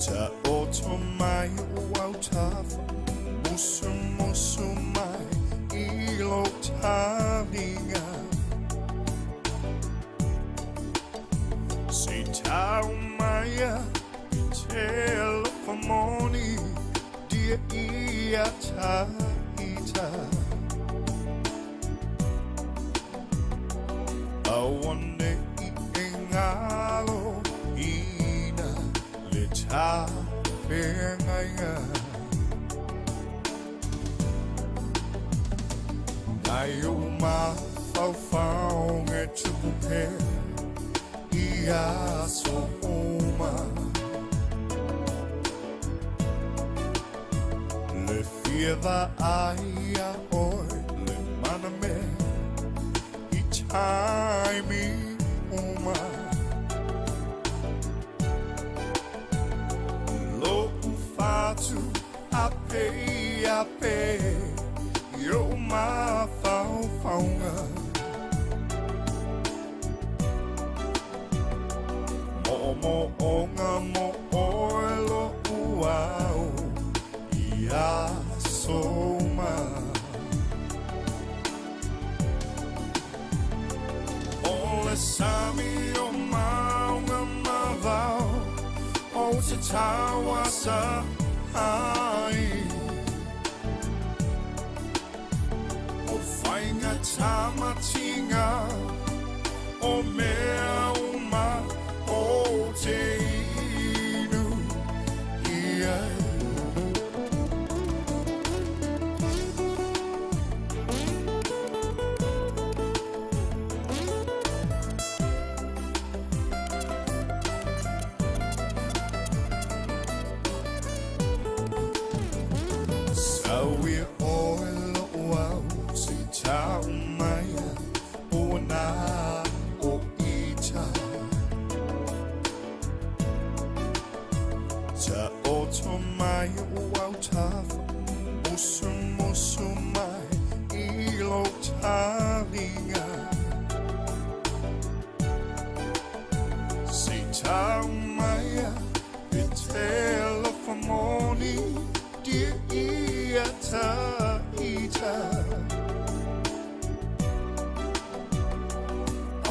Taoto mai o autafa, musumusu mai i lou taliga. Se i tau maia i te alofa moni, dia ia ta ita. Auane'i e ngalo ina le tafeagaiga. Nai ou mafaufauga e tupu pea i aso uma. Le fia vaai iā oe le manamea i taimi uma. Lo'u fatu a pei a pe i ou mafaufauga. Mo'omo'oga mo oe lo'u ao i aso uma. O le sami o mauga ma vao ou te tauasa ai. O faiga tamatiga o mea uma ou te inu i ai. Sauia ʻoe loʻu au se i tau maia ua nā o ita. Taoto mai o autafa, musumusu mai i lou taliga. Se i tau maia i te alofa moni, dia ia ta ita.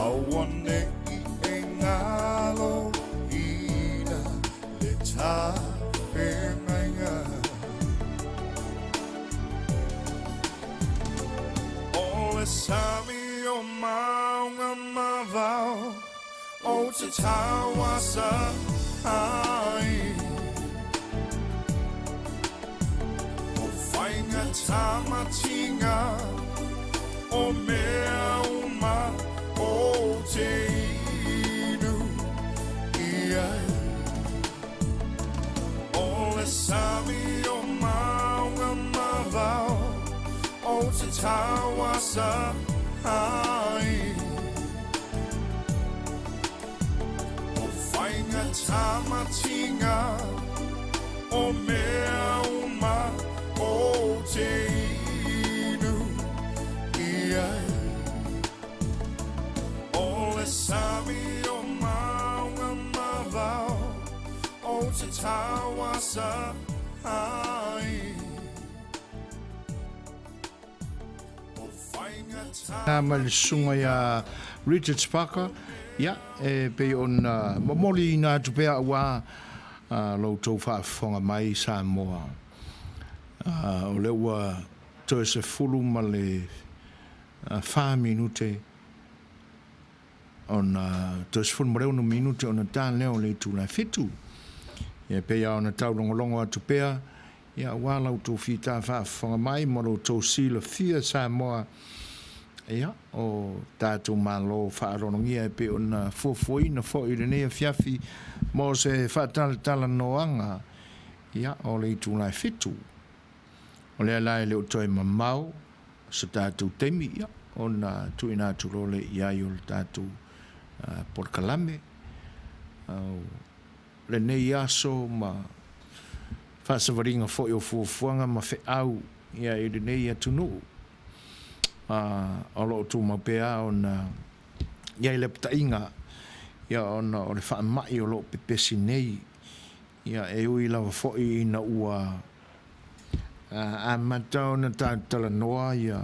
Auane'i e ngalo ina le tafeagaiga. O le sami o mauga ma vao ou te tauasa ai. O faiga tamatiga o mea uma ou te inu i ai. O le sami o mauga ma vao ou te tauasa ai. O faiga tamatiga o mea uma ou te inu i ai. O le sami o mauga ma vao ou te tauasa ai. Ma le susuga ia Richard Sparker, ia, e pei ona momoliina atu pea aua lo outou faafofoga mai Samoa. O lea ua toe 14 minute ona toe 16 minute ona ta lea o le itula e 7. Ia, e pei lava ona taulogologo atu pea, Ia aua la outou fita faafofoga mai ma lo outou silafia Samoa, ia, o tatou Malo faaaloalogia e pei ona fuafuaina foi i lenei afiafi mo se faatalatalanoaga, ia, o le itula e 7. O lea la e le o toe mamao se tatou taimi, ia, ona tuuina atu loa lea i ai o le tatou polokalame. Lenei aso ma faasavaliga foi o fuafuaga ma feau ia i lenei atunuu, a o lo o tumau pea ona i ai le petaiga ia ona o le faamai o lo o pepesi nei. Ia, e ui lava foi ina ua amata ona talanoa ia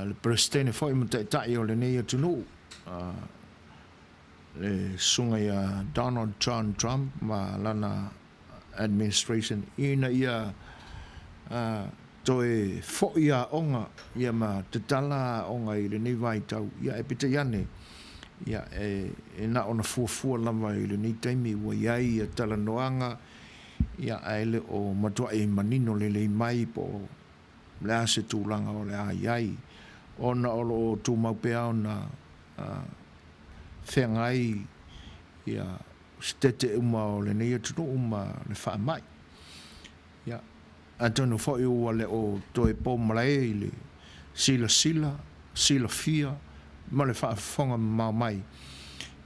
le Peresetene foi ma Taitai o lenei atunuu, le Susuga ia Donald John Trump ma lana administration ina ia toe foi aoga ia ma tatala aoga i lenei vaitau, ia ae peitai ane, ia e na ona fuafua lava i lenei taimi ua i ai ia talanoaga, ia ae le o matuai manino lelei mai po o le a se tulaga o le a i ai, ona o lo o tumau pea ona feagai ia setete uma o lenei atunuu ma le faamai. Ia, atonu foi ua le o toe po malae i le silasila, silafia ma le faafofoga mamao mai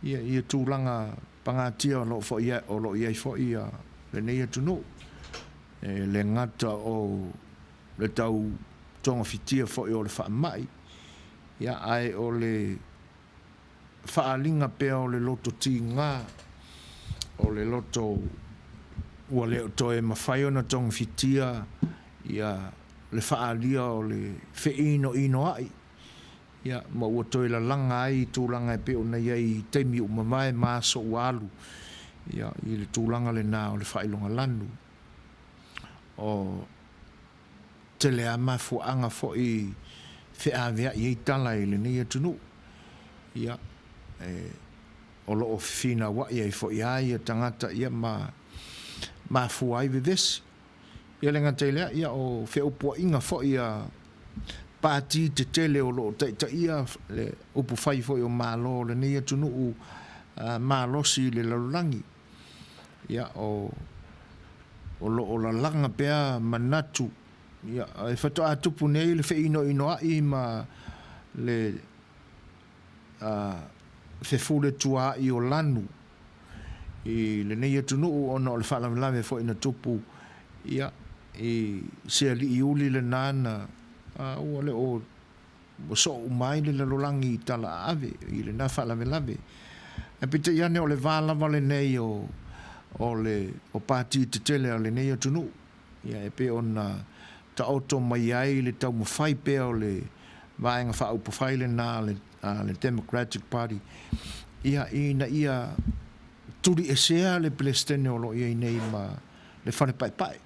ia i tulaga pagatia o lo o foi o lo o i ai foi lenei atunuu. E le gata o le tau togafitia foi o le faamai, ia ae o le faaaliga pea o le loto tiga, o le loto ua le o toe mafai ona togafitia ia le faaalia o le feinoinoai, ia, ma ua toe lalaga ai i tulaga e pei ona i ai i taimi ua mavae ma aso ua alu, ia, i le tulaga lena o le faailoga lanu. O tele lava mafuaaga foi i feaveai ai tala i lenei atunuu, ia, e, o lo o fefinauai ai foi lava ia tagata ia ma mafua ai vevesi. Ia le gata i lea, ia o feupuaiga foi a pati tetele o lo o taitaia le upufai foi o Malo o lenei atunuu malosi i le lalolagi, ia o lo o lalaga pea manatu, ia e faatoa tupu nei le feinoinoai ma le fefuletuaai o lanu i lenei atunuu ona o le faalavelave foi na tupu ia i se alii uli lena na ua le o ua soo uma ai le lalolagi i tala aave i lena faalavelave. Ae peitai ane o le va lava lenei o o le o pati tetele a lenei atunuu ia e pei ona taoto mai ai le taumafai pea o le Vaega Faaupufai lena a le Democratic Party ia ina ia tuliesea le Peresetene o lo o i ai nei ma le Fale Paepae.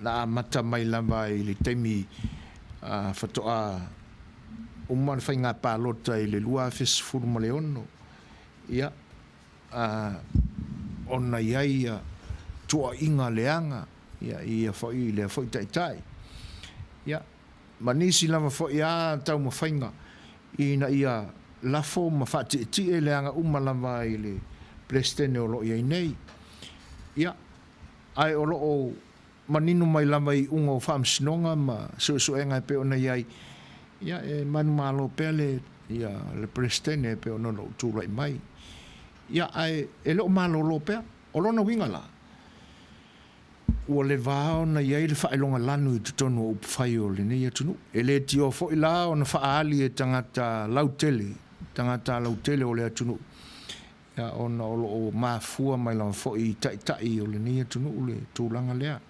Na amata mai lava i le taimi faatoa uma le faiga palota i le 2016, ia, ona i ai tuuaiga leaga ia i ia foi i lea foi taitai. Ia, ma nisi lava foi a taumafaiga ina ia lafo ma faatietie leaga uma lava i le Peresetene o lo o i ai nei. Ia, ae o lo o manino mai lava i iuga o faamasinoga ma suesuega e pei ona i ai, ia, e manumalo pea le, ia, le Peresetene e pei ona ou tulai mai. Ia, ae e le o malolo pea. O lona uiga la, ua leva ona i ai le faailoga lanu i totonu o upufai o lenei atunuu. E le tioa foi la ona faaali e tagata lautele, tagata lautele o le atunuu, ia, ona o lo o mafua mai lava foi i taitai o lenei atunuu le tulaga lea,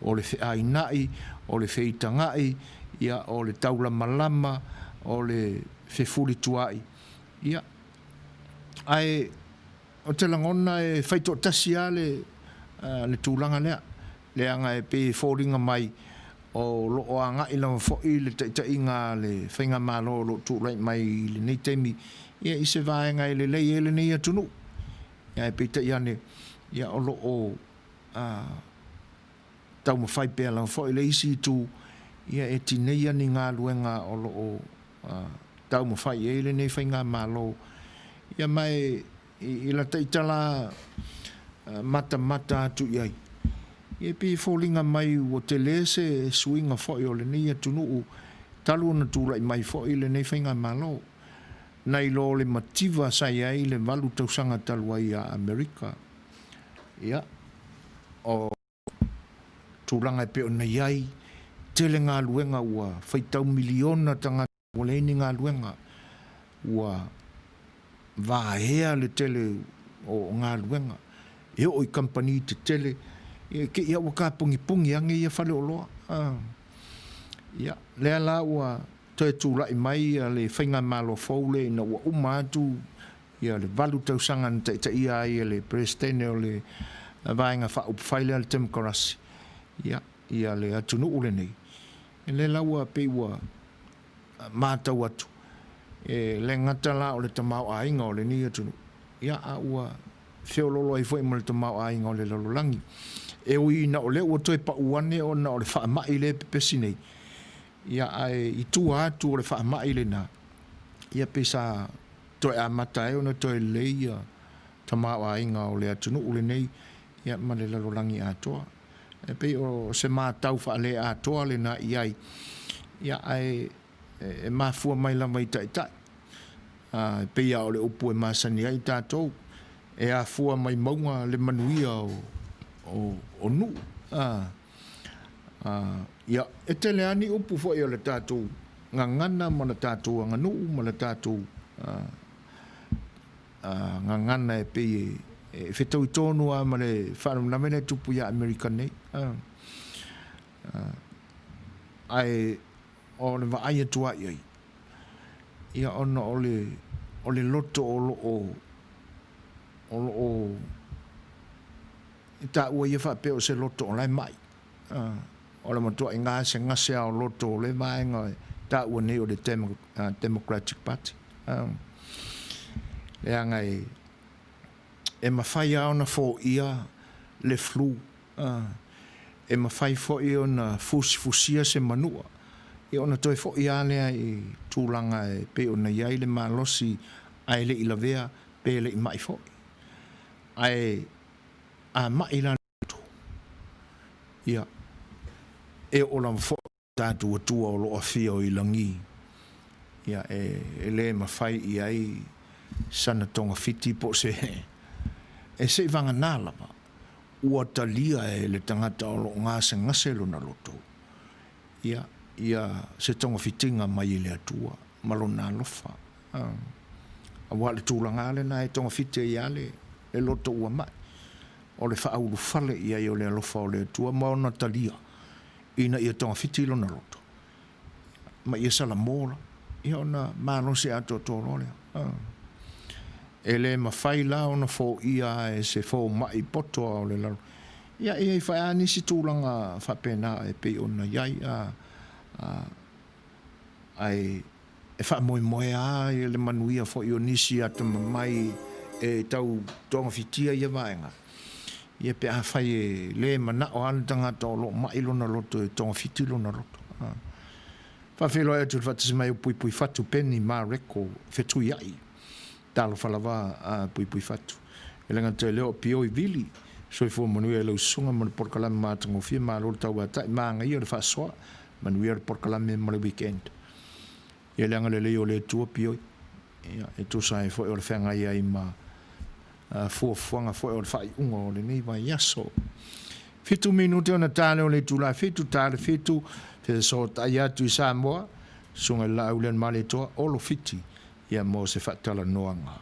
o le feaina'i, o le feitaga'i, ia, o le taulamalama, o le fefulitua'i, ia, ae ou te lagona e faitoatasi lava le, le tulaga lea, leaga e pei e foliga mai o lo o agai lava foi le taitaiga a le Faigamalo o lo o tulai mai i lenei taimi ia i se vaega e lelei ai lenei atunuu. Ae peitai ane, ia o lo o taumafai pea lava foi le isi itu ia e tineia ni galuega o lo o taumafai i ai lenei Faigamalo. Ia ma e I lata ita la matamata atu i ai, e pei e foliga mai ua tele se suiga foi o lenei atunuu talu ona tulai mai foi lenei faigamalo, nai lo le mativa sa i ai le 8 tausaga talu ai ia Amerika. Ia, o tulaga e pei ona i ai, tele galuega ua faitau miliona tagata ua leai ni galuega, ua vaea le tele o galuega. e oo i kamupani tetele, ia te i lava ua tapugipugi ane ia faleoloa. Ia, lea la ua toe tulai mai le faigamalo fou lea ina ua uma atu le 8 tausaga na taitaia ai e le Peresetene o le Vaega Faaupufai lea a le Temokarasi, ia le atunuu lenei, lea la ua pei ua matau atu, e le gata la o le tamaoaiga o lenei atunuu, ia a ua feoloolo ai foi ma le tamaoaiga o le lalolagi. E ui ina o lea ua toe pau ane ona o le faamai lea e pepesi nei, ia ae i tua atu o le faamai lena, ia pei sa toe amata ai ona toe lelei ia tamaoaiga o le atunuu lenei ia ma le lalolagi atoa. E pei o se matau faale-atoa lena i ai, ia ae e mafua mai lava i taitai. E pei lava o le upu e masani ai tatou, e afua mai mauga le manuia o nuu. Ia, e tele lava ni upu foi o le tatou gagana ma le tatou aganuu ma le tatou gagana e pei e fetaui tonu lava ma le faalavelave lea e tupu ia Amerika nei. Ae o le vaai atu lava i ai, ia ona o le, o le loto o lo o, o lo o taua ia faapea o se loto o la e mai. O le matuai gasegase lava o loto o le vaega e taua nei o le Democratic Party. Leaga e mafai lava ona foia le flu, e mafai foi ona fusifusia se manua, ia ona toe foi lava lea i tulaga e pei ona i ai le malosi ae le i lavea pe le i mai foi. Ae a mai la le loto, ia, e oo lava foi i tatou Atua o lo o afio i lagi, ia, e le mafai i ai sana togafiti po o se, e seivagana lava ua talia e le tagata o lo o gasegase lona loto, ia, ia se togafitiga mai e le Atua ma Lona alofa. Aua o le tulaga lava lena e togafiti ai lava le loto ua mai, o le faaulufale i ai o le alofa o le Atua ma ona talia ina ia togafiti lona loto ma ia salamo la, ia ona malosi atoatoa loa lea. E le mafai la ona foia e se fomai poto o le lalo. Ia, e i ai foi lava nisi tulaga faapena e pei ona i ai, ae e faamoemoe lava i le manuia foi o nisi atamamai e tau togafitia ia vaega, ia pe afai e le manao lava le tagata o lo o mai lona loto e togafiti lona loto. Faafeiloai atu i le faatasi mai o Puipuifatu Penny Mareko Fetuiai. Talofa lava a Puipuifatu. E le gata i lea o Pioi Vili, soifua manuia i lau susuga ma le polokalame matagofie, malo le tauatai, manaia le faasoa, manuia le polokalame ma le weekend. Ia le agalelei o le Atua Pioi, ia e tusa ai foi o le feagai ai ma fuafuaga foi o le faaiuga o lenei vaiaso. 7 minute ona ta lea o le itula 7, ta le 7, fesootai atu i Samoa, Susuga i le Laau Leanumaletoa, Olo Fiti, ia mo se faatalanoaga.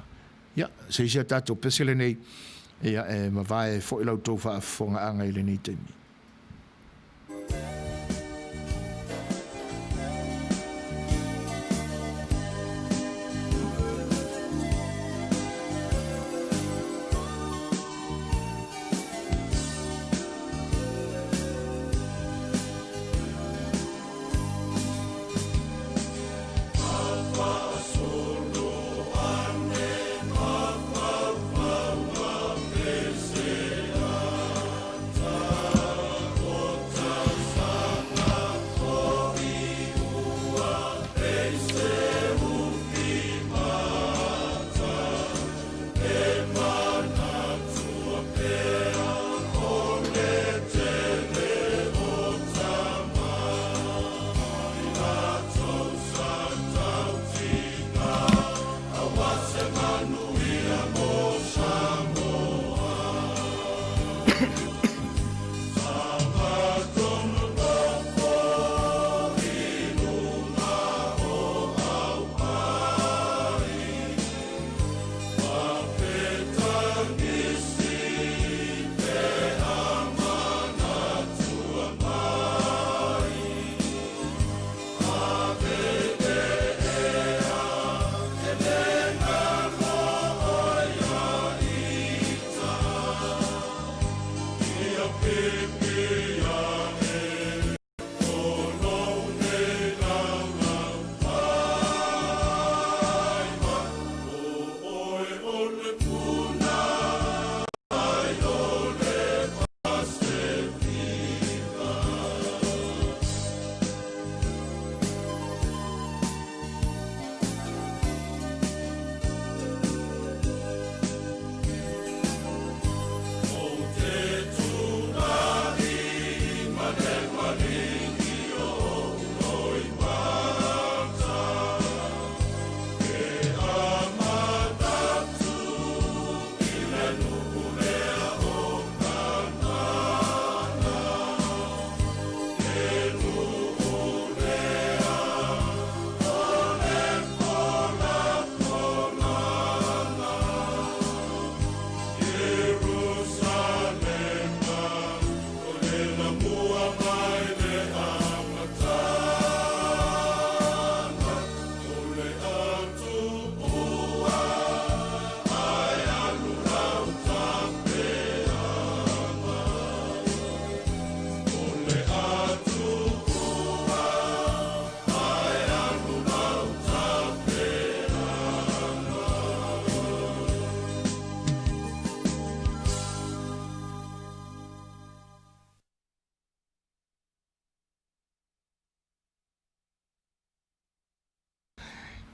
Ia, se isi a tatou pese lenei, ia e mavae foi la outou faafofogaaga i lenei taimi.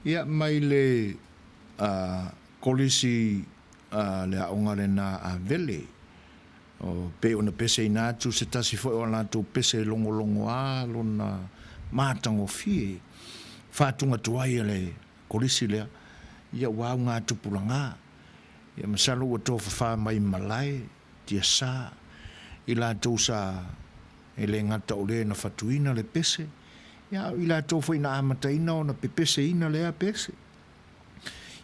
Ia, mai le kolisi a le aoga lena a Vele, o pei ona peseina atu se tasi foi o a latou pese logologoa lona matagofie faatugatuai a le kolisi lea, ia ua auga tupulaga. Ia masalo ua tofafa mai malae tiasa i latou sa e le gata o le na fatuina le pese, ia a o i latou foi na amataina ona pepeseina lea pese.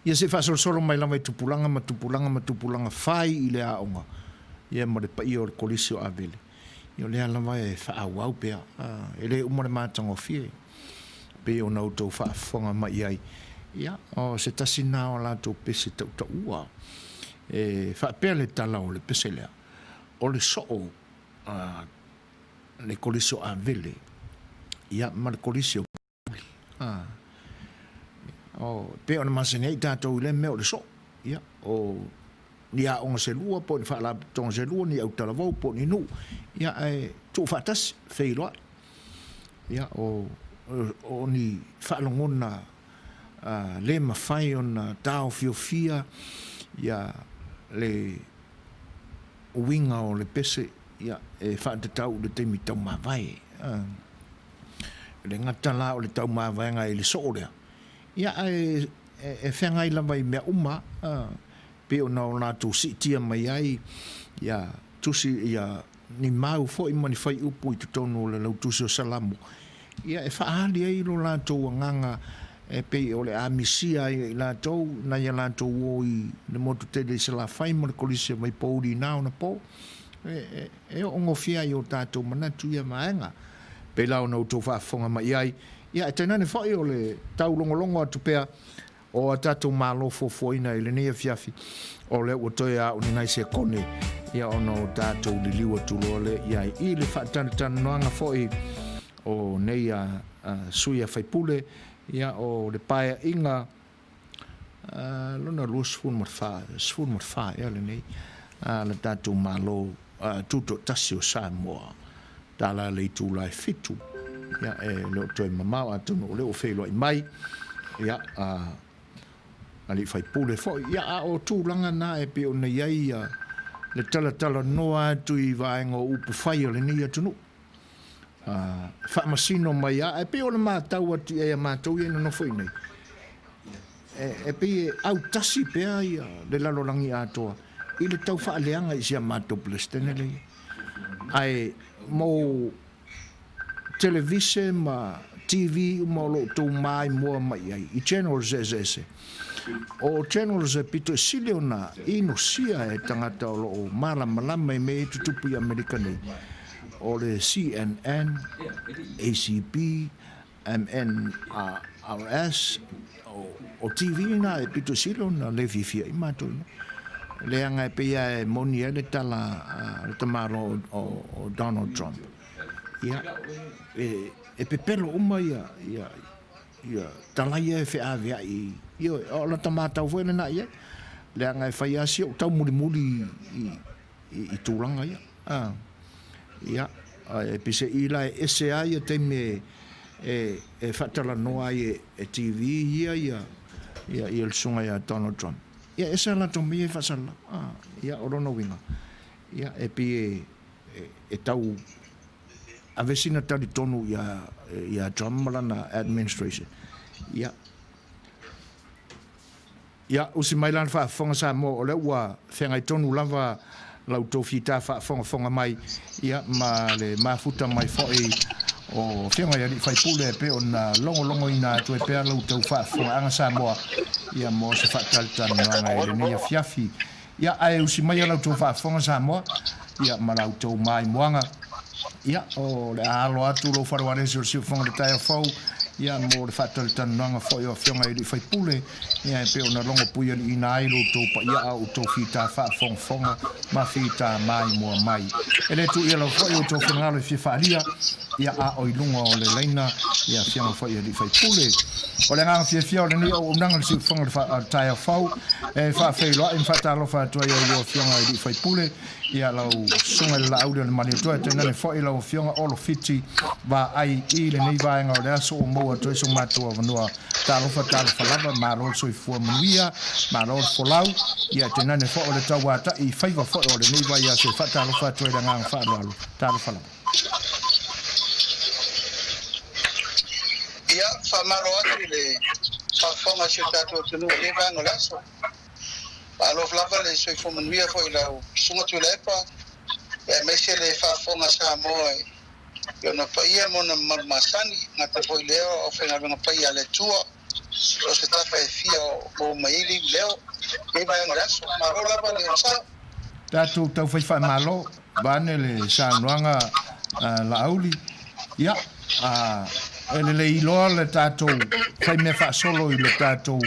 Ia se i faasolosolo mai lava i tupulaga ma tupulaga ma tupulaga fai i le aoga, ia ma le paia o le Kolisi o Avele. Ia o lea lava e faaauau pea, e le uma le matagofie, pei ona outou faafofoga mai i ai. Ia, o se tasi lena o a latou pese tautaua. E faapea le tala o le pese lea, o le soo a le Kolisi o Avele, ia ma le Kolisi o Puli. A, o, pei ona masani ai tatou i lea mea o le soo. Ia, o ni aoga se lua, po o ni faalapotopotoga se lua, ni autalavou, po o ni nuu, ia, ae tuufaatasi, feiloai. Ia, o, o ni faalogona le mafai ona taofiofia ia le uiga o le pese, ia, e faatatau i le taimi taumavae. E le gata la o le taumavaega i le soo lea, ia, ae e feagai lava i mea uma, pei ona o latou siitia mai ai ia tusi, ia ni mau foi ma ni faiupu i totonu o le lautusi o Salamo, ia e faaali ai lo latou agaga e pei o le a misia ai e i latou nai a latou uo i le motu tele i Salafai ma le Kolisi o Vaipouli i na ona po. E oo gofie ai i o tatou manatu ia vaega. Pei la ona outou faafofoga mai i ai, ia e tainane foi o le taulogologo atu pea o a tatou Malo fuafuaina i lenei afiafi, o lea ua toe a o ni nai sekone, ia ona o tatou liliu atu loa lea i ai i le faatalatalanoaga foi o nei a sui a faipule, ia o le paeaiga lona 24, 14 ea lenei a le tatou Malo Tutoatasi o Samoa. Tala le itula e 7, ia e le o toe mamao atonu o lea ua feiloai mai, ia a alii faipule foi. Ia a o tulaga na e pei ona i ai ia le talatalanoa atu i vaega o upufai o lenei atunuu. A faamasino mai a, e pei ona matau atu i ai a matou ia e nonofo i inei, e pei e autasi pea ia le lalolagi atoa i le tau faaleaga i si a matou Peresetene lea. Ae mo televise ma TV uma o lo o outou maimoa mai i ai i channels eseese, o channels e pito sili ona inosia e tagata o lo o malamalama i mea e tutupu i Amerika nei, o le CNN, ACB, MNRS, o TV na e pito sili ona le fiafia ai matou i inei. Leaga e pei lava e moni ai le tala a le tamaloa o Donald Trump, ia, e pepelo uma ia tala ia e feaveai, ioe, o lata matau foi lena i ai, leaga e fai lava si ou taumulimuli i tulaga ia. Ia, e peiseai la e ese lava ia taimi e faatalanoa ai e TV ia ia le susuga ia Donald Trump. Ia, e ese a latou mea ia e faasalalau. Ia, o lona uiga, ia, e pei e tau ave sina talitonu ia Trump ma lana administration. Ia, Ia, usi mai la le faafofoga Samoa, o lea ua feagai tonu lava la outou fita faafogafoga mai, ia, ma le mafuta mai foi o Afioga i alii faipule e pei ona logologoina atu ai pea la outou faafofogaaga Samoa, ia, mo se faatalatalanoaga i lenei afiafi. Ia, ae usi maia la outou faafofoga Samoa, ia, ma la outou maimoaga. Ia, o le a alo atu lou faleoalesi o le Siufofoga i le taeao fou, ia, mo le faatalatalanoaga foi o Afioga i alii faipule, ia, e pei ona logo puialiiina ai lo outou paia a o outou fita faafogafoga ma fita maimoa mai. E le tuuia lava foi outou finagalo e fia faaalia, ia, a o i luga o le laina, ia, Afioga foi i alii faipule. O le agaga fiafia o lenei auaunaga i le Siufofoga i le taeao fou, e faafeiloai ma faatalofa atu ai i a oulua Afioga i alii faipule, Ia lau Susuga i le Laauli o le Malietoa, e tainane foi lau Afioga Olo Fiti Vaai i lenei vaega o le aso ua maua atu ai so matou avanoa Talofa, talofa lava, malo le soifua manuia, malo le folau, ia tainane foi o le tauata'i i faiva foi o lenei vaiaso e faatalofa atu ai i le agaga faaaloalo. Talofa lava. Ia, faamalo atu i le faafofoga a si o tatou atunuu i lenei vaega o le aso. Faalofa lava le soifua manuia foi i lau Susuga Tuilaepa, aemaise le faafofoga a Samoa i ona paia ma ona mamalu masani, e gata foi i lea o aufaigaluega paia a le Atua, so o se tafa e fia o maua mai ai le iuleo i lenei vaega o le aso. Malo lava le onosai. Tatou taufai faamalo vaeane le saunoaga a Laauli. Ia, e lelei loa le tatou fai mea faasolo i le tatou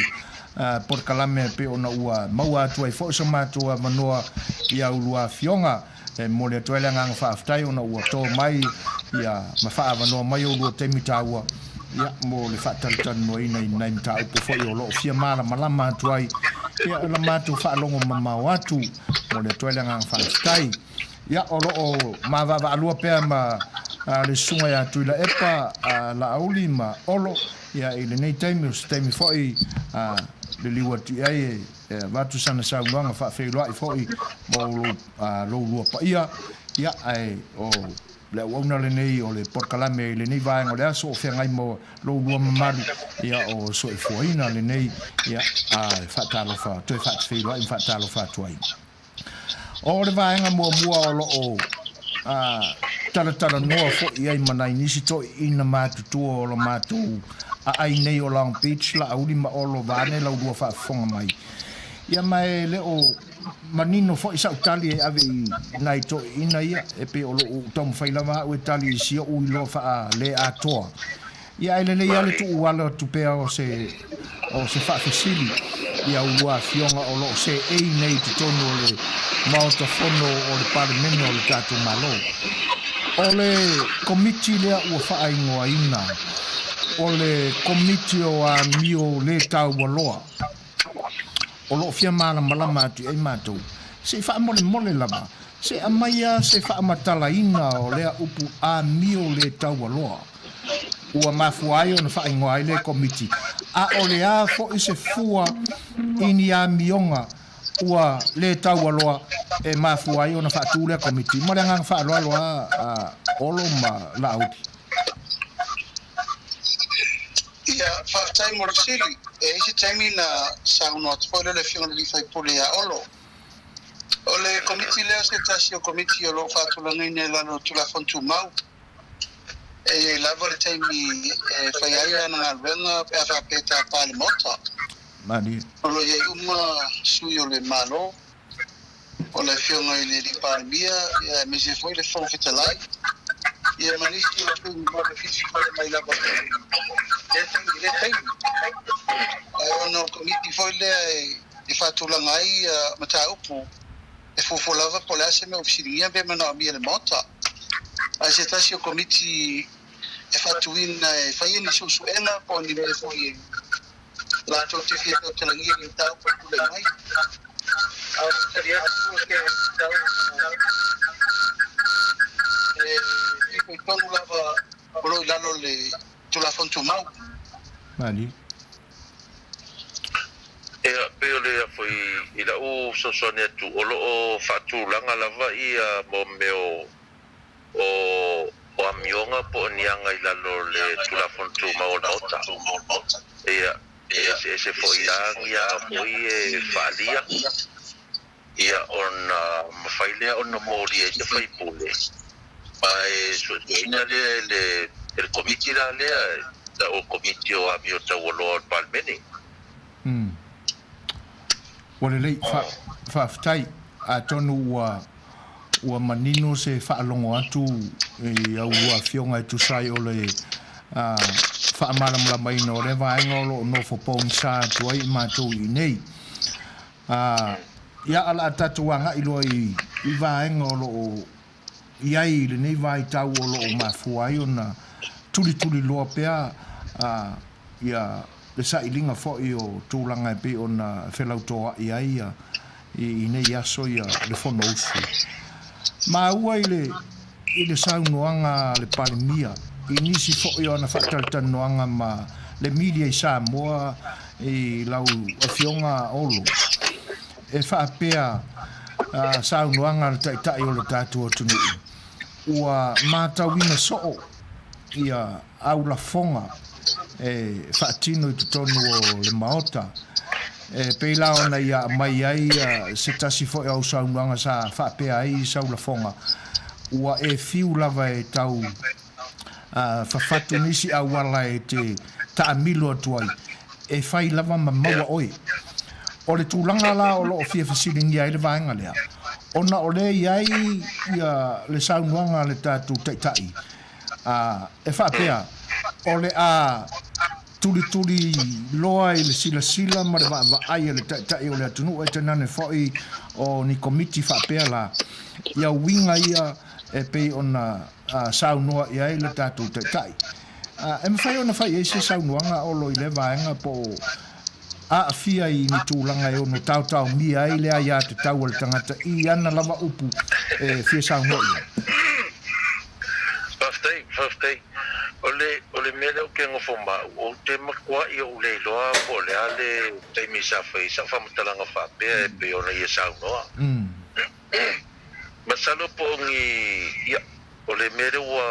polokalame e pei ona ua maua atu ai foi so matou avanoa i a ulua afioga. E momoli atu ai le agaga faafetai ona ua to mai ia ma faaavanoa mai oulua taimi taua ia mo le faatalatalanoaina i nai mataupu foi o lo o fia malamalama atu ai ia la matou faalogo mamao atu. Momoli atu ai le agaga faafetai. Ia o lo o mavaavaalua pea ma le susuga ia Tuilaepa, Laauli ma Olo ia i lenei taimi, o se taimi foi liliu atu i ai e E avatu sana saunoaga faafeiloai foi mo lou lua paia, ia, ae o le auauna lenei o le polokalame i lenei vaega o le aso o feagai ma lou lua mamalu, ia, o soifuaina lenei, ia, a e faatalofa, toe faatafeiloai ma faatalofa atu ai. O le vaega muamua o lo o talatalanoa foi i ai ma nai nisi toeaiina matutua o la matou aai nei o Long Beach, Laauli ma Olo vaeane la ulua faafofoga mai. Ia ma e le o manino foi sau tali e ave i nai toeaiina ia, e pei o lou taumafai lava au e tali i si ou iloa faale atoa. Ia ae lelei lava le tuu alo atu pea o se o se faafesili i a ulua afioga o lo o seei nei i totonu o le Maota Fono o le Palemene o le tatou Malo. O le Komiti lea ua faaigoaina o le Komiti o Amio Le Taualoa o lo o fia malamalama atu i ai matou, se i faamolemole lava, se aumaia se faamatalaina o lea upu amio le taualoa. Ua mafua ai ona faaigoa ai lea Komiti, a o le a foi se fua i ni amioga ua le taualoa e mafua ai ona faatu lea Komiti. Ma le agaga faaaloalo a Olo ma Laauli. Ia, faafetai mo le fesili. E i ai se taimi na saunoa atu foi lea le Afioga i le sui usufono ia Olo. O le Komiti lea o se tasi o Komiti o lo o faatulagaina i lalo o le Tulafono Tumau. E i ai lava le taimi e fai ai lana galuega pe a faapea e tapa le Maota. Malie. O lo o i ai uma sui o le Malo, o le Afioga i le Alii Palemia, ia aemaise foi le Fofoga Fetalai, ia ma nisi o sui mamalu e filifili mai lava i lea taimi i lea taimi. Ae ona o le Komiti foi lea e faatulaga ai mataupu, e fuafua lava po o le a se mea ua fesiligia pe manaomia e le Maota. Ae se tasi o Komiti e faatuina e fai ni suesuega po o ni mea foi e latou te fia tautalagia i ni mataupu e tulai mai. A o le tali atu o se mataupu e fitoitonu lava o lo o i lalo o le Tulafono Tumau. Malie. Ia, pei o le foi i la'u fesoasoani atu, o lo o faatulaga lava ia mo mea o o amioga po o ni aga i lalo o le Tulafono Tumau o le Maota. Ia, e eseese foi la ni aga foi e faaalia, ia, ona mafai lea ona molia ai se faipule, ma e suesueina lea e le e le Komiti la lea, o le Komiti o Amio Taualoa o le Palemene. Ua lelei, faafetai. Atonu ua ua manino se faalogo atu i a ulua afioga e tusa ai o le faamalamalamaina o lea vaega o lo o nofo pogisa atu ai i matou i inei. Ia, o le a tatou agai loa i vaega o lo o i ai i lenei vaitau o lo o mafua ai ona tulituliloa pea ia le sailiga foi o tulaga e pei ona felautoa'i ai i nei aso ia le Fonousu. Maua i le i le saunoaga a le Palemia i nisi foi o ana faatalatalanoaga ma le media i Samoa i lau Afioga Olo, e faapea saunoaga a le Taitai o le tatou atunuu, ua matauina soo ia au lafoga e faatino i totonu o le Maota. E pei la ona ia aumai ai se tasi foi o au saunoaga sa faapea ai sau lafoga, ua e fiu lava e tau fafatu nisi auala e te taamilo atu ai, e fai lava ma maua oe. O le tulaga la o lo o fia fesiligia ai le vaega lea, ona o lea e i ai le saunoaga a le tatou Taitai, A, e faapea, o le a tulituli loa i le silasila ma le vaavaai a le Taitai o le atunuu, ae tainane foi o ni komiti faapea la, ia uiga ia e pei ona saunoa i ai le tatou Taitai. A, e mafai ona fai i ai se saunoaga Olo i lea vaega po o aafia i ni tulaga e ono taotaomia ai le aiatatau a le tagata i ana lava upu e fia saunoa i ai. Faafetai, faafetai. O le, o le mea lea ou te nofo ma au, ou te matuai ou le iloa po o le a le taimi sa fai ai sau faamatalaga faapea e pei ona ia saunoa. Masalo po o ni, ia, o le mea lea ua,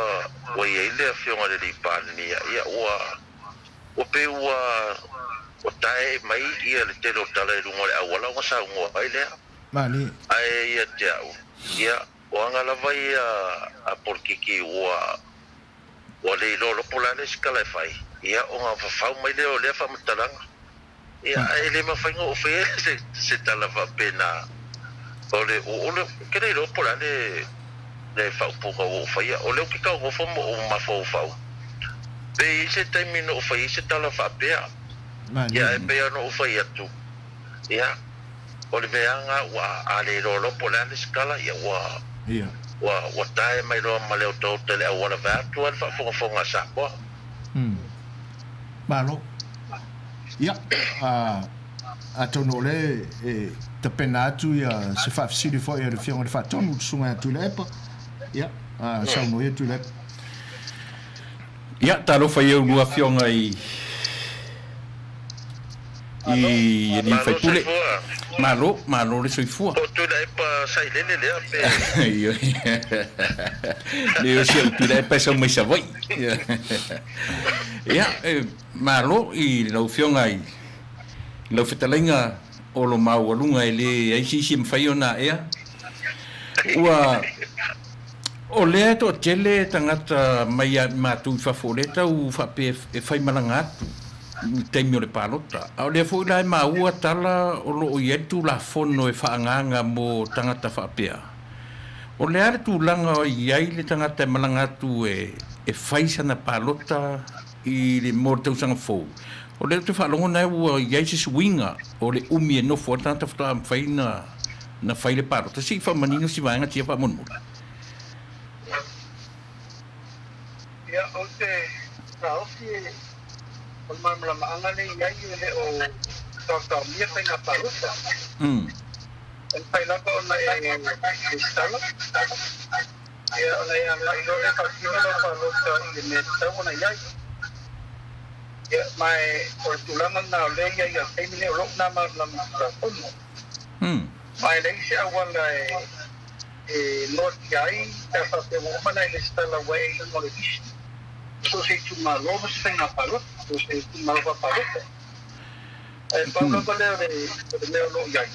ua i ai le Afioga i le Alii Palemia, ia, ua, Ua pei ua ua taee mai ia le tele o tala i luga o le auala ona saunoa ai lea. Malie. Ae ia te au, ia, o aga lava ia a polokiki ua ua le iloa lopo la le isi tala e fai, ia ona fafau mai lea o lea faamatalaga. Ia, ae le mafai ona ou faia se se tala faapena. O le, o le, ou te le iloa po o le a le le faaupuga ua ou faia. O lea ou te taunofo ma ou mafaufau, pe i ai se taimi na ou fai ai se tala faapea. Ia, ae pei lava ona ou fai atu, ia, o le mea lava lena ua, a le iloa loa po o le a le isi tala, ia ua, ua, ua tae mai loa ma le otaota i le auala vaeatu lava le faafogafoga a Samoa. Malo. Ia, atonu o lea e tapena atu ia se faafesili foi a le Afioga i le Faatonu, le Susuga ia Tuilaepa. Ia, saunoa ia Tuilaepa. Ia, talofa i au lua afioga i i alii faipule. Malo, malo le soifua. Po o Tuilaepa Sailele lea pe. Leai o si au Tuilaepa e sau mai Savaii. Ia, e malo i lau Afioga i lau fetalaiga o lo maualuga e leai se isi e mafai ona aea. Ua, o lea e toatele tagata mai ia matou i fafo o lea e tau faapea e faimalaga atu i le taimi o le palota. A o lea foi la e maua tala o lo o i ai le Tulafono e faaagaaga mo tagata faapea. O le a le tulaga o i ai le tagata e malaga atu e fai sana palota i le mo le tausaga fou? O lea ou te faalogo na ua i ai se suiga o le umi e nofo ai le tagata faatoa mafai na fai le palota. Se i faamanino si vaega tia faamolemole. Ia, ou te taofi o le malamalamaaga lea e i ai e le o taotaomia faiga palota. E mafai lava ona e resitala, ia, ona e agai loa lea e faatino lau palota i le mea e tatau ona i ai. Ia, ma e, o le tulaga lena o lea e i ai i le taimi lenei, o lou lena malamalama i le Tulafono. Ma e leai se auala e e noatia ai pe a faapea ua uma ona e resitala ua e i luga o le lisi so o se itumalo ma se faiga palota, so o se itumalo faapalota. Ae pau lava lea o le mea o lo o i ai,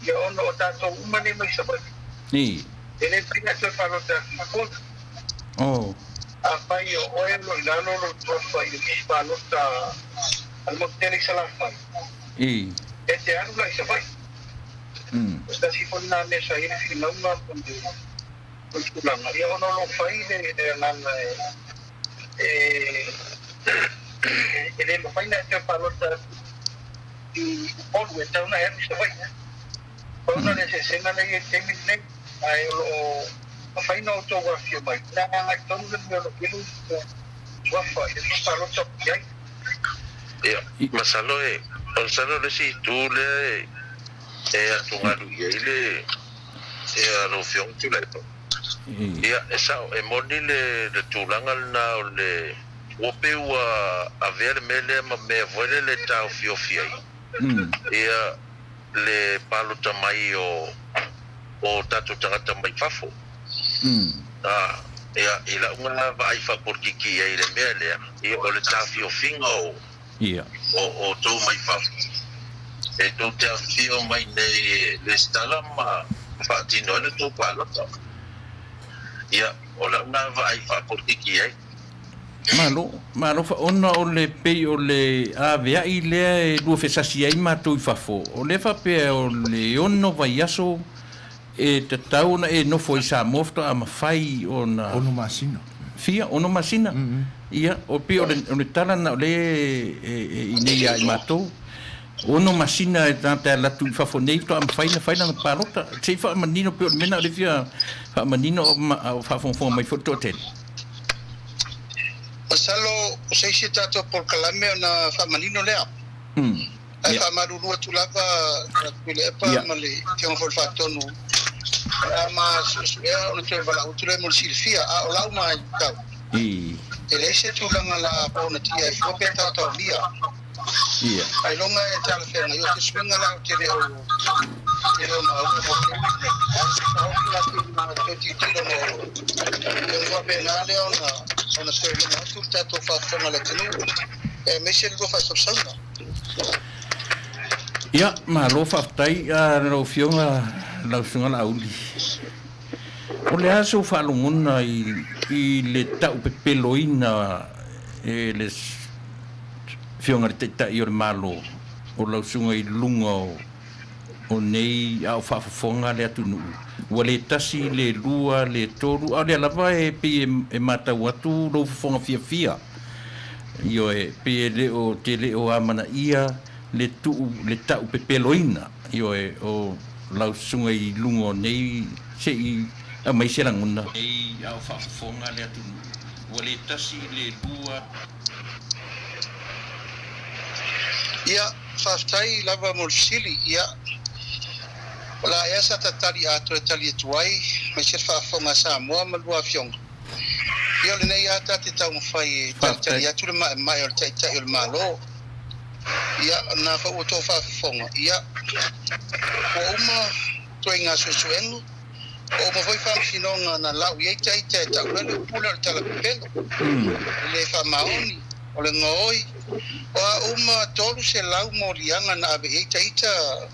ia ona o tatou uma nei mai Savaii, e le mafai ona e toe palota atu i Upolu. Afai o oe o lo o i lalo lou tofa i le lisi palota a le motu tele i Salafai, e te alu la i Savaii. O se tasi foi lena mea sa i ai le finauga ma le tulaga, ia ona o lo o fai le agaga e e le mafai ona e toe palota atu i Upolu, e tatau ona e alu i Savaii. Pau lena o le eseesega lea e i ai i le taimi lenei, ae o lo o mafai ona outou afifio mai, o le a agai tonu le mea o lo o i ai lou suafa i le lisi palota o i ai. Ia, masalo e, masalo le isi itu lea e, e atugalu i ai le, ia lau Afioga Tuilaepa. Ia, e sao, e moni le, le tulaga lena o le, Ua pei ua avea le mea lea ma mea foi lele e taofiofi ai ia le palota mai o o tatou tagata mai fafo. Ia, i la'u na vaai faapolokiki i ai i le mea lea, ia o le tafiofiga o o outou mai fafo e tou te afifio mai nei e lesitala ma faatino ai le tou palota. Ia, o la'u na vaai faapolokiki i ai. Malo, malo fa ona o le pei o le avea'i lea e lua fesasi ai matou i fafo, o lea faapea o le ono vaiaso e tatau ona e nofo i Samoa faatoa mafai ona. Ono masina. Fia, ono masina. Ia, o pei o le, o le tala na o lea e i nei ia i matou. Ono masina e tagata e alu atu i fafo nei faatoa mafai ona fai lana palota. Se i faamanino pei o le mea na o lea e fia faamanino a o faafogafoga mai foi le toatele. Masalo o se isi a tatou polokalame ona faamanino lea. Ae faamalulu atu lava Tuilaepa ma le Afioga foi i le Faatonu, o le a ma suesuea ona toe valaau atu lea mo le silafia. A o lau matau, e leai se tulaga la ponatia ai fua pe taotaomia. Ailoga e talafeagai o se suiga la ou te le o te le o maua mo le taimi lenei. Ae se taofi la te ma toe tilotilo ma olo. Ona faapena lea ona ona toe logo atu le tatou faafofoga a le atunuu aemaise le lua faasausauga. Ia, malo faafetai lau Afioga lau Susuga Laauli. O le a sou faalogona i le taupepeloina e le Afioga i le Taitai o le Malo o lau susuga i luga o nei a o faafofoga le atunuu, ua le tasi, le lua, le tolu, a o lea lava e pei e matau atu lou fofoga fiafia, ioe, pei e le o, te le o amanaia le tuu, le taupepeloina, ioe, o lau susuga i luga o nei, se i aumai se lagona. Nei a o faafofoga le atunuu, ua le tasi, le lua. Ia, faafetai lava mo le fesili. Ia, o le a ea sa ta tali atoa e tali atu ai, aemaise le faafofoga a Samoa ma lua afioga. Ia, o lenei lava ta te taumafai e talitali atu le maemae o le Taitai o le Malo. Ia, o lena foi ua tou faafofoga. Ia, ua uma ituaiga suesuega. Ua uma foi faamasinoga na lau i ai ita e tau ai le upule o le tala pepelo, le le faamaoni, o le gaoi. O a uma 300 moliaga na ave i ai ita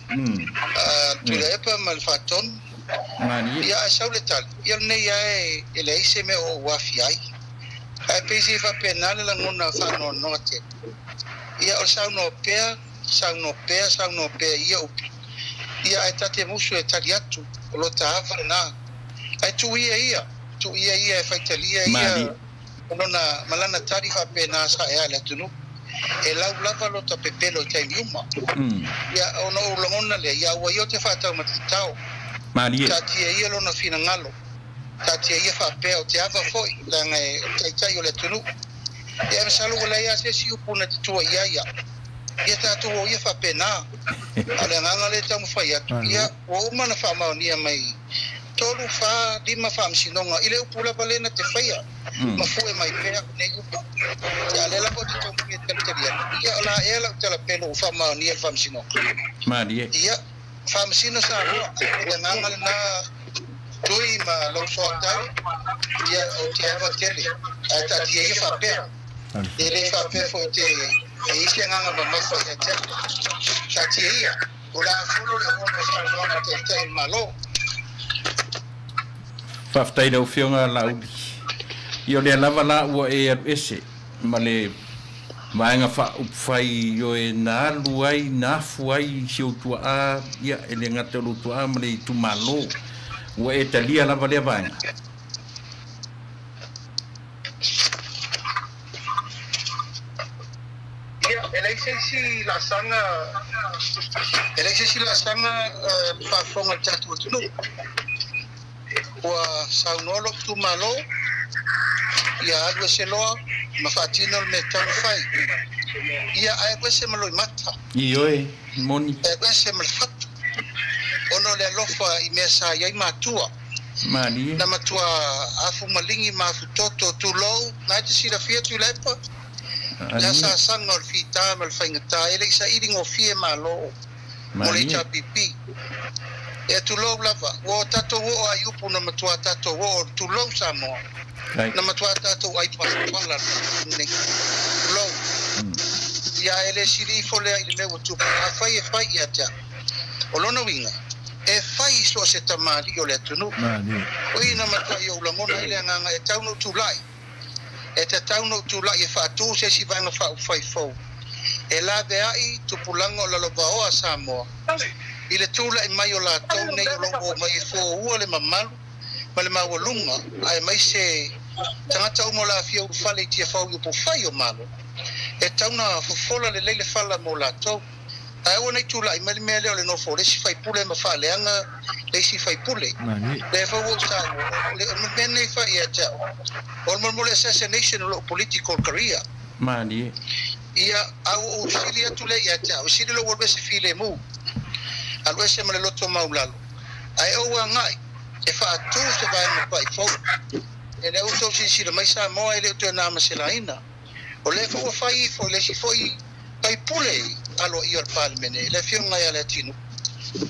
a Tuilaepa ma le Faatonu. Ia ae sau le tali, ia o lenei lava e leai se mea o ou aafia ai. Ae pei se i faapena le lagona faanoanoa tele. Ia o le saunoa pea, saunoa pea, saunoa pea i ia upu. Ia ae ta te musu e tali atu, o lota ava lena. Ae tuu ia ia, tuu ia ia e faitalia ia ma lona, ma lana tali faapena sa ea le atunuu. E lau lava lota pepelo i taimi uma. Ia ona ou lagona lea, ia aua ia o te faataumatatao. Taatia ia lona finagalo, taatia ia faapea o te ava foi, leaga e o le taitai o le atunuu. Ia masalo ua leai lava se isi upu na te tua i ai ia. Ia tatou o ia faapena. A o le agaga lea e taumafai atu, ia ua uma ona faamaonia mai tolu, fa, lima faamasinoga i le upu lava lea na te faia ma fue mai pea nei upu. Ia a o lea lava ou te taumafai e talitali atu, ia o la ea lau talapelo ua faamaonia e le faamasinoga. Malie. Ia, faamasino Samoa, o le agaga lena Tui ma lou soatau, ia ou te ava tele, ae taatia ia faapea. E le faapea foi te e i ai se agaga mamafa ia te au. Taatia ia, o le a folo le ono o saunoaga a Taitai o le Malo. Faafetai i lau Afioga Laauli. Ia o lea lava la ua e alu ese ma le vaega faaupufai ioe na alu ai, na afu ai si ou tuaa, ia e le gata o lou tuaa ma le itumalo. Ua e talia lava lea vaega. Ia, e leai se isi laasaga, e leai se isi laasaga le faafofoga a le tatou atunuu. Ua saunoa lou itumalo, ia alu ese loa ma faatino le mea e tatau ona fai. Ia, ae alu ese ma loimata. Ioe, moni. Ae alu ese ma le fatu, ona o le alofa i mea sa i ai matua. Malie. Na matua afu maligi ma afu toto, tulou, na e te silafia Tuilaepa, le asaasaga o le fita ma le faigata, e le i saili gofie Malo mo le HRPP. Ia tulou lava, ua tatou oo a i upu na matua tatou oo, tulou Samoa, na matua tatou ai palapala le nei. Tulou. Ia e le sili ifo lea i le mea ua tupu, afai e fai ia te au. O lona uiga, e fai i so o se tamalii o le atunuu. O i na matuai ou lagona ai le agaga e tau na ou tulai. E tatau na ou tulai e faatu se isi vaega faaupufai fou e laveai tupulaga o lalovaoa a Samoa i le tulai mai o latou nei o lo o omai e foua le mamalu ma le maualuga aemaise tagata uma o le a fia ulufale i Tiafau i upufai o Malo. E tau na fofola lelei le fala mo latou. Ae aua nei tulai mai le mea lea o le nofo o le isi faipule ma faaleaga le isi faipule. Lea foi ua ou taua, o le mea lenei e fai ia te au, o le molemole assassination o lou political career. Malie. Ia, a ua ou sili atu lea ia te au, e sili lou alu ese filemu, alu ese ma le loto maulalo, ae ou agai e faatu se vaega pai fou. E le outou silasila mai Samoa e le o toe na ma se laina. O lea foi ua fai ifo i le isi foi faipule aloaia o le Palemene, le Afioga ia Leatinuu,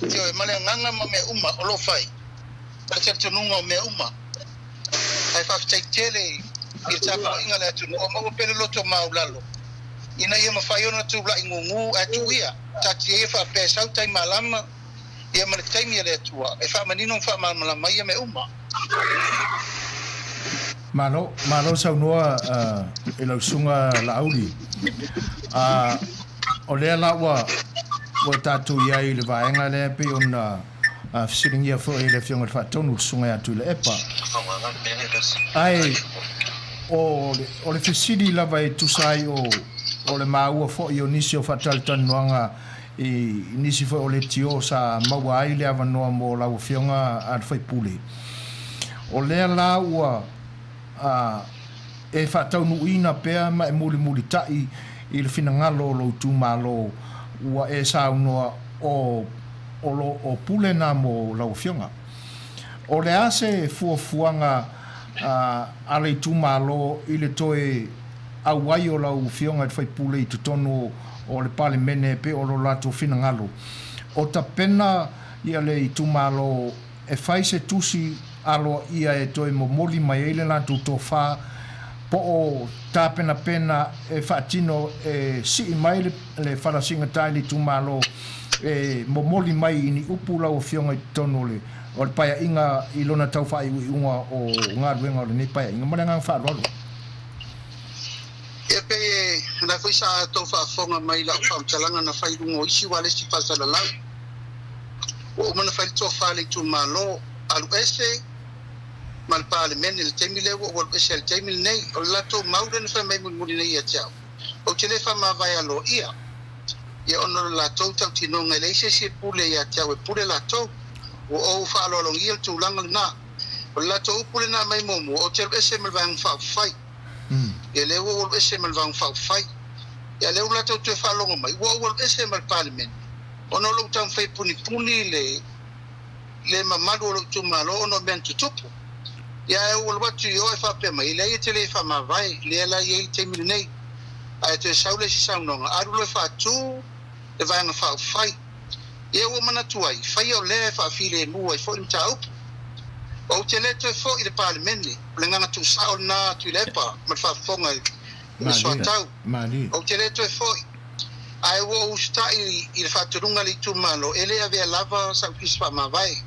ioe, ma le agaga ma mea uma o lo o fai, ma le talitonuga o mea uma. Ae faafetai tele i le tapuaiga a le atunuu, o maua pea le loto maulalo ina ia mafai ona tulai gugu ae tuu ia, taatia ia faapea e sau tai malama ia ma le taimi a le Atua e faamanino ma faamalamalama ai ia mea uma. Malo, malo saunoa i lau susuga Laauli. O lea la ua ua tatou i ai i le vaega lea e pei ona fesiligia foi e le Afioga i le Faatonu, le Susuga ia Tuilaepa. Ae o le, o le fesili lava e tusa ai o, o le maua foi o nisi o faatalatalanoaga i nisi foi o leitio sa maua ai le avanoa mo lau Afioga a le sui usufono. O lea la ua e faataunuuina pea ma e mulimulitai i le finagalo o lou itumalo ua e saunoa o o lo o pule na mo lau Afioga. O le a se fuafuaga a le itumalo i le toe auai o lau Afioga i le sui usufono i totonu o le Palemene e pei o lo latou finagalo? O tapena ia le itumalo e fai se tusi aloaia e toe momoli mai ai le latou tofa po o tapenapena e faatino e sii mai le falasigata i le itumalo e momoli mai i ni upu lau Afioga i totonu o le Paeaiga i lona tau faaiuiuga o galuega o lenei Paeaiga. Ma le agaga faaaloalo. Ia pei o lena foi sa tou faafofoga mai i lau faamatalaga na fai i luga o isi ualesi faasalalau. Ua uma ona fai le tofa a le itumalo, alu ese ma le Palemene i le taimi lea ua ou alu ese ai i le taimi lenei. O le latou mau lea na fai mai mulimuli nei ia te au, ou te le faamavae aloaia ia ona o le latou tautinoga e leai se isi e pule ia te au e pule latou. Ua ou faaaloalogia le tulaga lena. O le latou upu lena mai muamua, ou te alu ese ma le Vaega Faaupufai. Ia lea ua ou alu ese ma le Vaega Faaupufai. Ia lea ua latou toe faalogo mai, ua ou alu ese ma le Palemene. Ona o lou taumafai e punipuni le le mamalu o lou itumalo ona o mea na tutupu. Ia ae ou alu atu i o ae faapea mai, e leai e te le faamavae, lea la e i ai le taimi lenei. Ae toe sau le isi saunoaga, alu loa e faatu le Vaega Faaupufai. Ia ua manatu ai, faia o lea e faafilemu ai foi le mataupu. Ou te le toe foi i le Palemene, o le agaga tuusao lena Tuilaepa ma le faafofoga i le soatau. Ou te le toe foi. Ae ua ou usitai i le faatonuga a le itumalo e le avea lava sau tusi faamavae.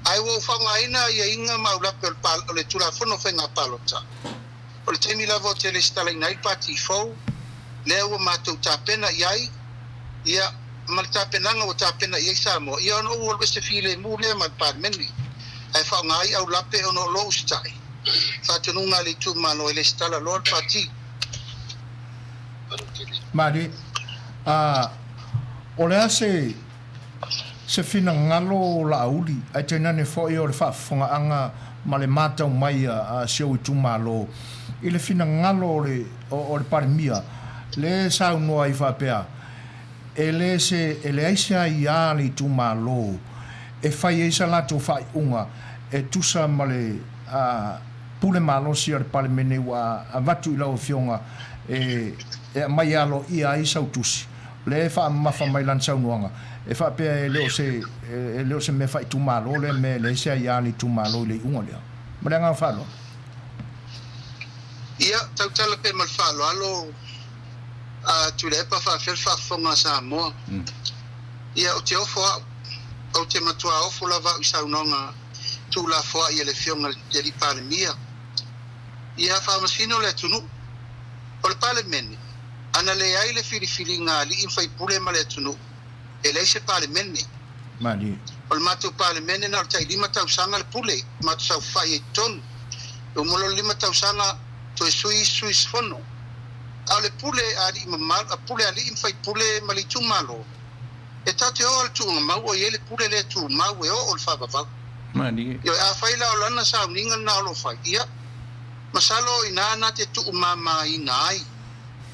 Ae ua ou faaaogaina aiaiga ma aulape o le Tulafono o Faiga Palota. O le taimi lava ou te lesitalaina ai le pati fou, lea ua matou tapena i ai, ia, ma le tapenaga ua tapena i ai Samoa, ia ona ou alu ese filemu lea ma le Palemene, ae faaaoga ai aulape ona o lou usitai, faatonuga a le itumalo e lesitala loa le pati. Malie, A, o le a se, se finagalo o Laauli, ae tainane foi o le faafofogaaga ma le matau mai a si ou itumalo i le finagalo o le, o le Palemia, le e saunoa ai faapea, e le se, e leai se aiā a le itumalo e fai ai sa latou faaiuga e tusa ma le pule malosi a le Palemene ua avatu i lau Afioga e aumai aloaia ai sau tusi. O lea e faamamafa mai lana saunoaga, e faapea e le o se, e le o se mea faaitumalo lea mea, e leai se aia a le itumalo i le iuga lea. Ma le agaga faaaloalo. Ia, tautala pea ma le faaaloalo a Tuilaepa faafefea le faafofoga a Samoa. Ia, ou te ofo au, ou te matuā ofo lava au i saunoaga tuulafoai a le Afioga i le Alii Palemia. Ia, faamasino le atunuu. O le Palemene, ana leai le filifiliga a alii ma faipule ma le atunuu, e leai se Palemene. Malie. O le matou Palemene na o le tailima tausaga le pule, matou saofai ai i totonu. E uma loa le lima tausaga, toe sui isi sui usufono. A o le pule a alii mamalu, a pule a alii ma faipule ma le itumalo, e tatou te o lava i le tuugamau o i ai le pule lea e tumau e oo i le faavavau. Malie. Ioe, afai la o lana sauniga lena o lo o fai, ia, masalo o i ina na te tuumamaina ai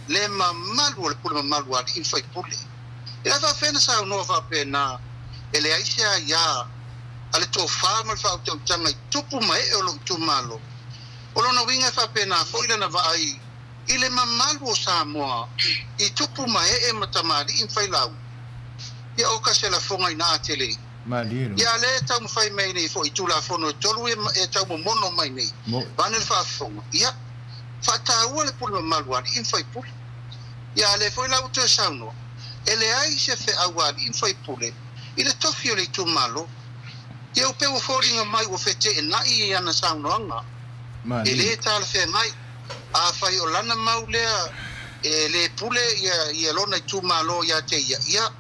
le mamalu o le pule mamalu a alii ma faipule. E le faafefea na saunoa faapena e leai se aia a le tofa ma le faautautaga i tupu ma ee o lou itumalo. O lona uiga e faapena foi lana vaai i le mamalu o Samoa i tupu ma ee ma tamalii ma failauga. Ia oka se lafoga ina a tele. Malie Ia a lea e taumafai mai nei foi i Tulafono e tolu e taumomono mai nei, vaeane le faafofoga, ia, faataua le pule mamalu a alii ma faipule. Ia a lea foi la ua toe saunoa, e leai se feau a alii ma faipule i le tofi o le itumalo. Ia ua pei ua foliga mai ua feteenai i ana saunoaga. E le talafeagai. Afai o lana mau lea e le pule ia lona itumalo ia te ia, ia,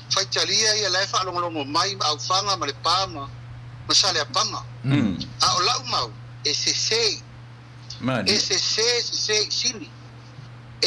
faitalia ia la e faalogologo mai ma Aufaga ma Lepa ma Saleapaga. A o lau mau, e sese. E sese, sese i sini.